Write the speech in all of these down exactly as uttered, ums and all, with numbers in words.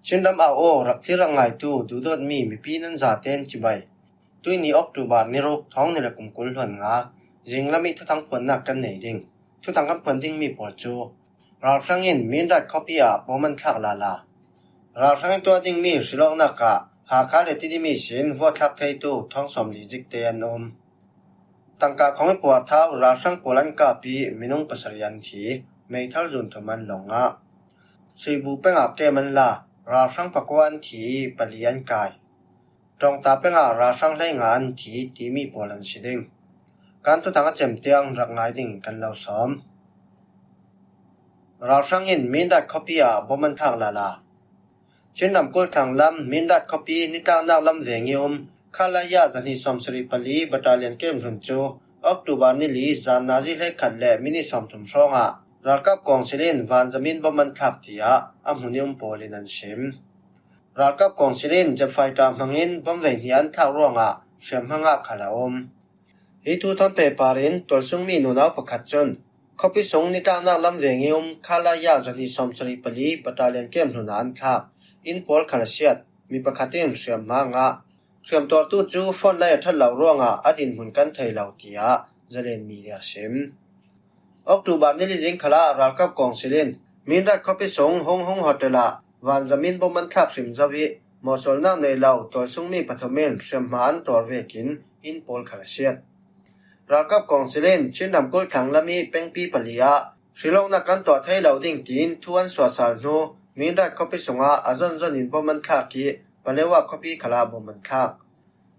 Chin ram au aw, rak thlir rak ngaitu duhdawtmi mipi nan zaten cibai. Tuini October ni ruk, thawng ni le kum kul hluan nga, zinglam ih thuthang phuannak kan nei ding. Thuthang kan phuan dingmi pawl cu ralhrang in Mindat khuapi ah bom an thlak lala. Ralhrang ih tuah dingmi hrilawknak ah Hakha le Tidim ihsin vote thlak theitu thawng sawmli zikte an um. Tangka khawng ih puarthau ralhrang pawl an kap ih minung pasarih an thi, meithal zun thum an lawng ngah. Suibu peng ah kem an la, ralhrang pakua an thi ih pali an kai. Ṭawngta peng ah ralhrang hleinga an thi timi pawl an si ding. Kan thuthang a cem tiang rak ngai ding kan lo sawm. Ralhrang in Mindat khuapi ah bom an thlak lala. Chin ramkulh thlang lam Mindat khuapi nitlaknak lam veng ih um Khalaya zahnih sawmsarih pali battalion kem hlun cu October ni li zan nazi hleikhat le minit sawmthum hrawngah ralkap kawngsil in vanzamin bom an thlak, tiah a hmun ih um pawl in an sim. Ralkap kawngsil in jet fighter hmangin bom vei hnih an thlak ruangah hriamhma ngah khal a um. Hi thu thawn pehpar in tualsungmi nunau pakhat cun khuapi sung nitlaknak lam veng ih um Khalaya zahnih sawmsarih pali battalion kem hlun ah an thlak, inn pawl khal a siat, mi pakhat in hriamhma ngah. Hriamtuartu cu phone lai a ṭhat lo ruangah a dinhmun kan thei lo, tiah Zalen Media sim. October ni li zing khalah ralkap kawngsil in Mindat khuapi sung Hung Hung Hotel ah vanzamin bom an thlak hrim zo ih mawhsawlnak nei lo tualsungmi pathum in hriamhma an tuar vekin inn pawl khal a siat. Ralkap kawngsil in Chin ramkulh thlang lam ih pengpi pali ah hrilawknak kan tuah thei lo ding tiin thu an suah sal hnu Mindat khuapi sungah a zonzon in bom an thlak ih Palewa khuapi khalah bom an thlak.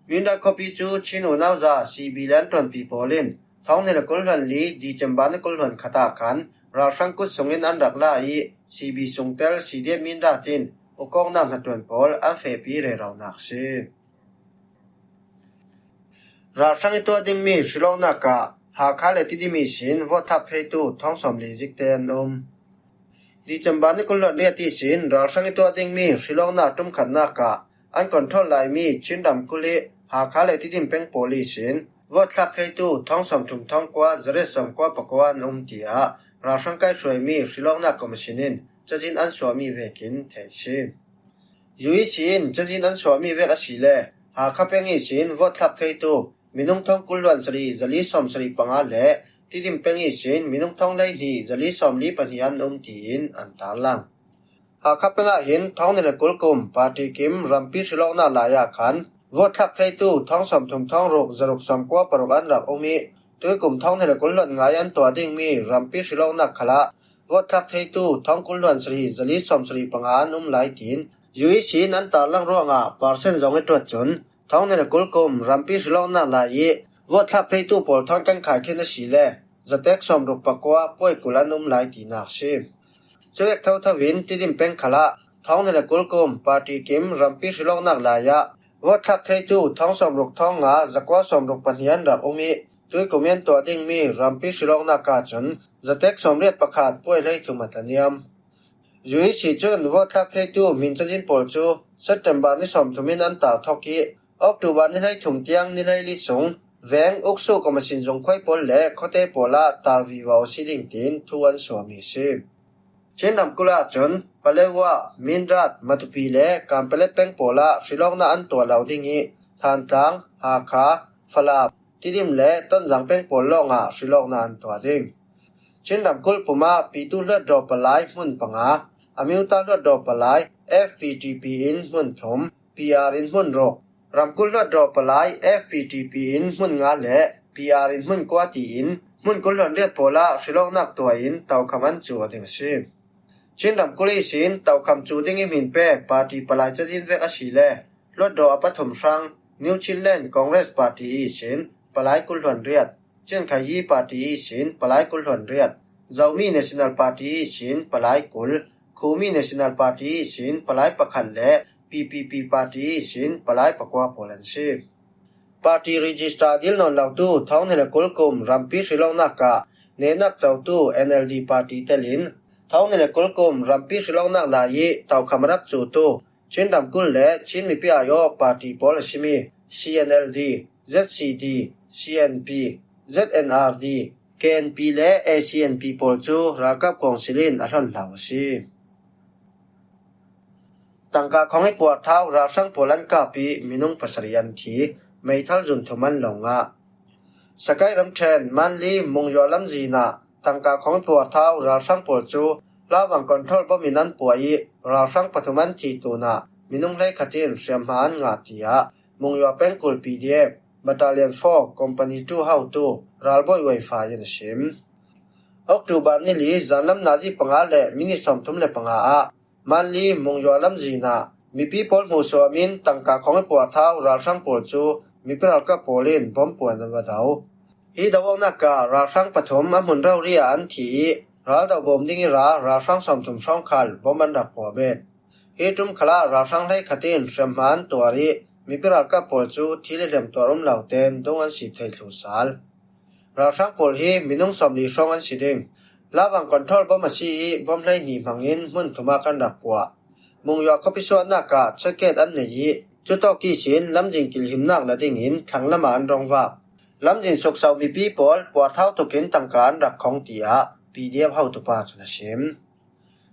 Mindat khuapi cu Chin unauza C B le an ṭuanpi pawl in thawng ni le kul hluan li December ni kul hluan khat ah khan ralhrang kut sungin an rak la ih C B sungtel C D F Mindat in ukawknak hnaṭuan pawl an fehpi reronak si. Ralhrang ih tuah dingmi hrilawknak ah Hakha le Tidim ihsin vote thlak theitu thawng sawmli zikte an um. December ni kul hluan riat ihsin ralhrang ih tuah dingmi hrilawknak ṭumkhatnak ah an control laimi Chin ramkulh ih Hakha le Tidim peng pawl ihsin vote thlak theitu thawng sawmthum thawng kua zariat sawmkua pakua an um, tiah ralhrang kaihhruaimi hrilawknak commission in cazin an suahmi vekin theih si. U E C in cazin an suahmi vek asile Hakha peng ihsin vote thlak theitu minung thawng kul hluan sarih zali sawmsarih panga le Tidim peng ihsin minung thawng hleihnih zali sawmli pahnih an um tiin an tarlang. Hakha peng ah hin thawng ni le kul kum party kim rampi hrilawknak lai ah khan vote thlak theitu thawng sawmthum thawng ruk zaruk sawmkua paruk an rak um ih tuikum thawng ni le kul hluan ngai an tuah dingmi rampi hrilawknak khalah vote thlak theitu thawng kul hluan sarih zali sawmsarih panga an um lai tiin U E C in an tarlang ruangah percent zong ih ṭuat cun thawng ni le kul kum rampi hrilawknak lai ih vote thlak theitu pawl thawn kan khaikhin asile zatek sawmruk pakua puai kul an um lai tinak si. Cuvek thotho in Tidim peng khalah thawng ni le kul kum party kim rampi hrilawknak lai ah vote thlak theitu thawng sawmruk thawng nga zakua sawmruk pahnih an rak um ih tuikum ih an tuah dingmi rampi hrilawknak ah cun zatek sawmriat pakhat puai hleithum a tlaniam. U E C cun vote thlak theitu hmin cazin pawl cu September ni sawmthum in an tar thok ih October ni hleithum tiang ni hleili sung veng, uksu, commission zungkhuai pawl le khuate pawl ah tar vivo a si ding tiin thu an suahmi a si. Chin ramkulh ah cun Palewa, Mindat, Matupi le Kanpetlet peng pawl ah hrilawknak an tuah lo ding ih Thantlang, Hakha, Falam, Tidim le Tonzang peng pawl lawngah hrilawknak an tuah ding. Chin ramkulh pum ah Pitu Hluttaw Palai hmun panga, Amyotha Hluttaw Palai, F P T P in hmun thum, P R in hmun ruk, Ramkulh Hluttaw Palai, F P T P in hmun nga le P R in hmun kua tiin hmun kul hluan riat pawl ah hrilawknak tuah in tokham an cuh ding a si. Chin ramkulh ihsin tokham cuh ding ih hmin pek party palai cazin vek asile Hluttaw a pathum hrang New Chinland Congress Party ihsin palai kul hluan riat, Ciankhayi Party ihsin palai kul hluan riat, Zomi National Party ihsin palai kul, Khumi National Party ihsin palai pakhat le P P P Party ihsin palai pakua pawl an si. Party register dil nawn lotu thawng ni le kul kum rampi hrilawknak ah nehnak cotu N L D party telin thawng ni le kul kum rampi hrilawknak lai ih tokham a rak cuhtu Chin ramkulh le Chin mipi aiawh party pawl a simi C N L D, Z C D, C N P, Z N R D, K N P le A C N P pawl cu ralkap kawngsil in a hlonhlo a si. Tangka khawng i puar thau ralhrang pawl an kap i minung pasarih an thi, meithal zun thum an lo ngah. Sakai ramṭhen Manli Mungyua lamzin ah tangka khawng i puar thau ralhrang pawl cu hlauang control bomb in an puah i ralhrang pathum an thi tlunah minung hleikhat in hriamhma an ngah, tiah Mungyua pengkul P D F Battalion four Company two hotu ralbawi Wi-Fi in a sim. October ni li zanlam nazi panga le minit sawmthum le panga ah Manli Mungyua lamzin ah mipi pawl hmuhsuam in tangka khawng i puar thau ralhrang pawl cu mipi ralkap pawl in bomb puan an va do. Hi do awknak ah ralhrang pathum a hmun rori ah an thi i raldo bawm ding i ra ralhrang sawmthum hrawng khal bomb an rak puah bet. Hi ṭum khalah ralhrang hleikhat in hriamhma an tuar i mipi ralkap pawl cu thil i hliam tuar um lo tein dong an sip thei thlu sal. Ralhrang pawl hi minung sawmli hrawng an si ding. Hlauang control bomb a si i bomb hleihnih hmangin hmun thum ah kan rak puah. Mungyua khuapi suahnak ah checkgate an nei i cutawk ihsin lamzin kilhimnak la dingin thlang lamah an rong vak. Lamzin sukso mipi pawl puar thau tukin tangka an rak khawng, tiah P D F hotupa cun a sim.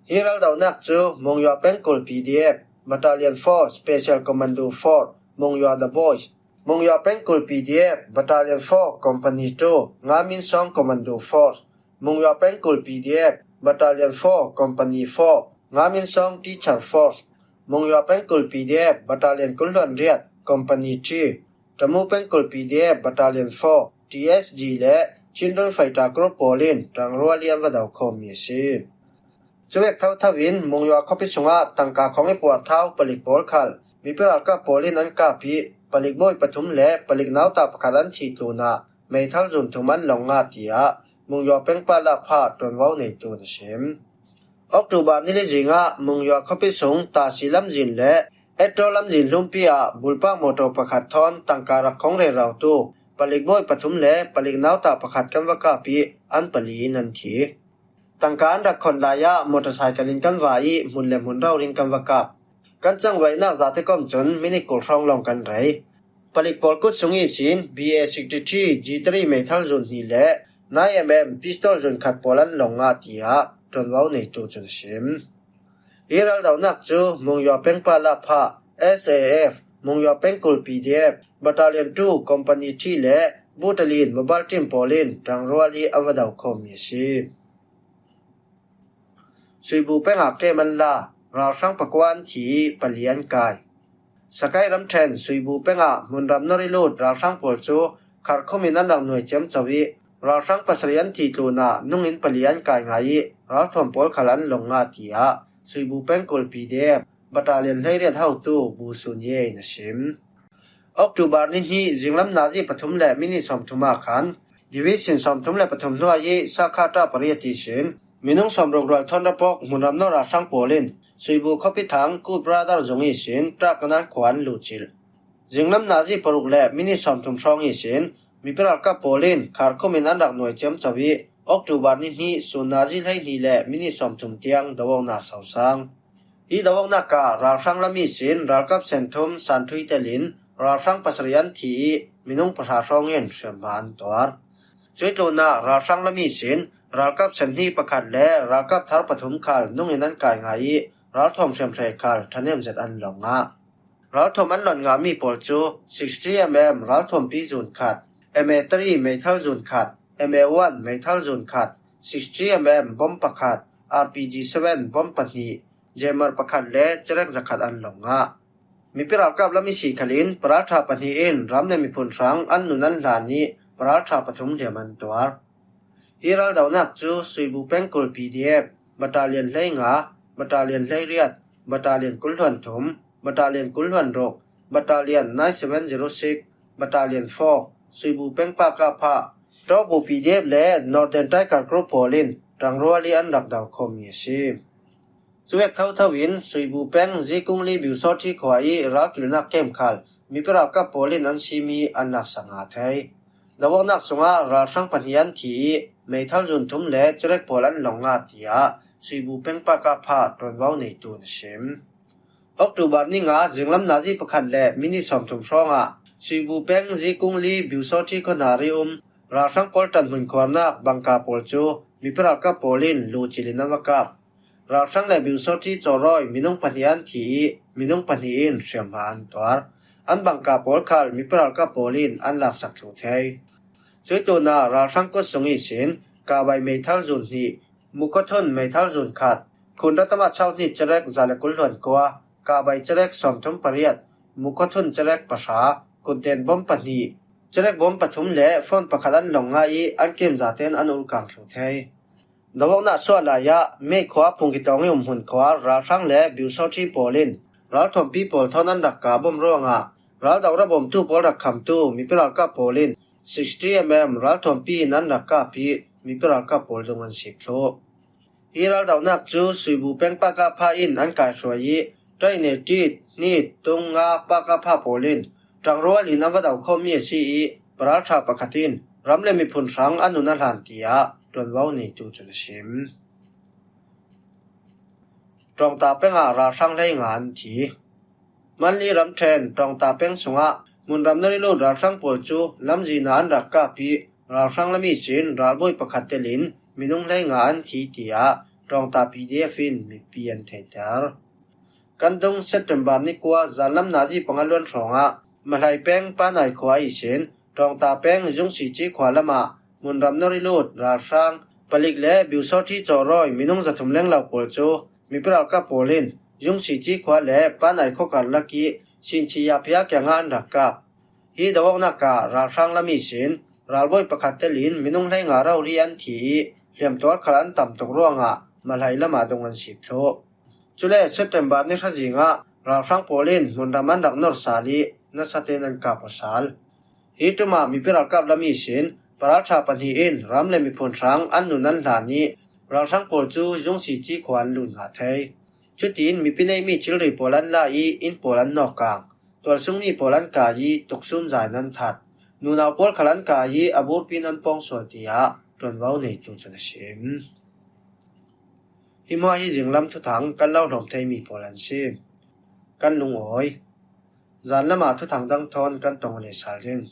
Hi raldonak cu Mungyua pengkul P D F Battalion four Special Commando four Mungyua The Boys, Mungyua pengkul P D F Battalion four Company two Ngamin Song Commando Force, Mungyua pengkul P D F Battalion four Company four Ngamin Song Teacher Force, Mungyua pengkul P D F Battalion kul hluan riat Company three, Tamu pengkul P D F Battalion four T S G le Children Fighter Group pawl in ṭangrual i an va do khawmmi a si. Cuvek thotho in Mungyua khuapi sungah tangka khawng i puar thau palik pawl khal mipi ralkap pawl in an kap i palik bawi pathum le palik nauta pakhat an thi tlunah meithal zun thum an long ngah, tiah Mungyua pengpa lapha ṭuanvo neitu in a sim. October ni li zingah Mungyua khuapi sung Tasi lamzin le Etro lamzin hlumpi ah bulpak motor pakhat thawn tangka rak khawng rero tu palik bawi pathum le palik nauta pakhat kan va kap i an pali in an thi. Tangka an rak khon lai ah motorcycle in kan va i hmun le hmun rori in kan va kap. Kan cangvaihnak zate kom cun minit kul hrawng lawng kan rei. Palik pawl kut sung ihsin B A sixty-three G three meithal zun hnih le nine M M pistol zun khat pawl an long ngah, tiah ṭuanvo neitu cun a sim. Hi raldonak cu Mungyua pengpa lapha S A F, Mungyua pengkul P D F, Battalion two Company three le Butalin Mobile Team pawl in ṭangrual i an va do khawmmi a si. Suibu pengah kem an la, ralhrang pakua an thi i pali an kai. Sakai ramṭhen Suibu pengah hmunram nor i lut ralhrang pawl cu kharkhum in an rak nuai ciamco i ralhrang pasarih an thi tlunah nungin pali an kai ngai i ralthuam pawl khal an long ngah, tiah Suibu pengkul P D F Battalion hleiriat hotu Bu Sun Ye in a sim. October ni hnih zinglam nazi pathum le minit sawmthum ah khan Division sawmthum le pathum hnuai i Sakha ṭah pariat ihsin minung sawmruk rual thawn rapawk hmunram nor ralhrang pawl in Suibu khuapi thang Kut Brother zung ihsin ṭah kan an khua an luhcilh. Zinglam nazi paruk le minit sawmthum hrawng ihsin mipi ralkap pawl in kharkhum in an rak nuai ciamco i October ni hnih sun nazi hleihnih le minit sawmthum tiang do awknak sosang. Hi do awknak ah ralhrang lam ihsin ralkap senthum santhui telin ralhrang pasarih an thi i minung pahra hrawng in hriamhma an tuar. Cuih tlunah ralhrang lam ihsin ralkap senhnih pakhat le ralkap thar pathum khal nungin an kai ngai i ralthuam hriamhrei khal ṭhahnem zet an long ngah. Ralthuam an lon ngahmi pawl cu sixty M M ralthuampi zun khat, M A three meithal zun khat, M A one meithal zun khat, sixty M M bom pakhat, R P G seven bom pahnih, jammer pakhat le cerek zakhat an long ngah. Mipi ralkap lam ihsi khalin paralṭha pahnih in ram le miphun hrang an nun an hlan i paralṭha pathum hliam an tuar. Hi raldonak cu Suibu pengkul P D F, Battalion hleinga, Battalion hleiriat, Battalion kul hluan thum, Battalion kul hluan ruk, Battalion nine seven zero six, Battalion four, Suibu pengpa kapha, Ṭawbu P D F le Northern Tiger Group pawl in ṭangrual i an rak do khawmmi a si. Cuvek thotho in Suibu peng Zikungli Biusawṭhi khua i ralkilnak kem khal mipi ralkap pawl in an sim i an laksak ngah thei. Do awknak sungah ralhrang pahnih an thi i meithal zun thum le cerek pawl an long ngah, tiah Suibu pengpa kapha ṭuanvo neitu in a sim. October ni nga zinglam nazi pakhat le minit sawmthum hrawngah Suibu peng Zikungli Biusawṭhi khuanari um ralhrang pawl ṭanhmun khuarnak bangka pawl cu mipi ralkap pawl in luhcilh in an va kap. Ralhrang le Biusawṭi Cawrawi minung pahnih an thi ih, minung pahnih in hriamhma an tuar. An bangka pawl khal mipi ralkap pawl in an laksak thluh thei. Cuih tlunah ralhrang kut sung ihsin Kabai meithal zun hnih, Mukothun meithal zun khat, Khunratama chauhni cerek za le kul hluan kua, Kabai cerek sawmthum pariat, Mukothun cerek pahra, kutden bom pahnih, cerek bom pathum le phone pakhat an lawng ngah ih an kim zaten an ulkang thluh thei. Dawawknak suah lai-ah Mei khua Phungkitawng ih umhmun khua ralhrang le Biusawṭi pawl in ralthuampi pawl thawn an rak kah bom ruangah raldo rabawmtu pawl rak khamtu mipi ralkap pawl in sixty M M ralthuampi in an rak kap ih mipi ralkap pawl dung an sip thluh. Hi raldohnak cu Suibu peng Pakapha in an kaihruai ih, Taineti hnih tung nga Pakapha pawl in ṭangrual in an va do khawhmi a si ih, paralṭha pakhat in ram le miphun hrang an nun a hlan, tiah ṭuanvo neitu cun a sim. Ṭawngta peng ah ralhrang hleinga an thi. Manli ramṭhen Ṭawngta peng sungah hmunram Norilut ralhrang pawl cu lamzin ah an rak kap ih, ralhrang lam ihsin ralbawi pakhat telin minung hleinga an thi, tiah Ṭawngta P D F in mipi an theihter. Kan dung September ni kua zanlam nazi panga luan hrawngah Mahlai peng Panai khua ihsin Ṭawngta peng Zungsici khua lamah hmunram Norilut ralhrang palik le Biusawṭi Cawrawi minung zathum leng lo pawl cu mipi ralkap pawl in Zungsici khua le Panai khua karlak ih Sinchi Yaphia kiangah an rak kap. Hi dawawknak ah ralhrang lam ihsin ralbawi pakhat telin minung hleinga rori an thi ih hliamtuar khal an tam tuk ruangah Mahlai lamah dung an sip thluh. Cule September ni hra zingah ralhrang pawl in hmunram an rak nor sal ih nasaten an kap aw sal. Hi ṭumah mipi ralkap lam ihsin paralṭha pahnih in ram le miphun hrang an nun an hlan ih ralhrang pawl cu Zungsici khua an lut ngah thei. Cutiin mipi neihmi thilri pawl an la ih inn pawl an nawkkang, tualsungmi pawl an kai ih tuksum za in an that. Nunau pawl khal an kai ih a burpi in an pawng sual, tiah ṭuanvo neitu cun a sim. Hi hmuah hi zinglam thuthang kan lo hlawm theimi pawl an si. Kan lungawi. Zanlam ah thuthang dang thawn kan tong le sal ding.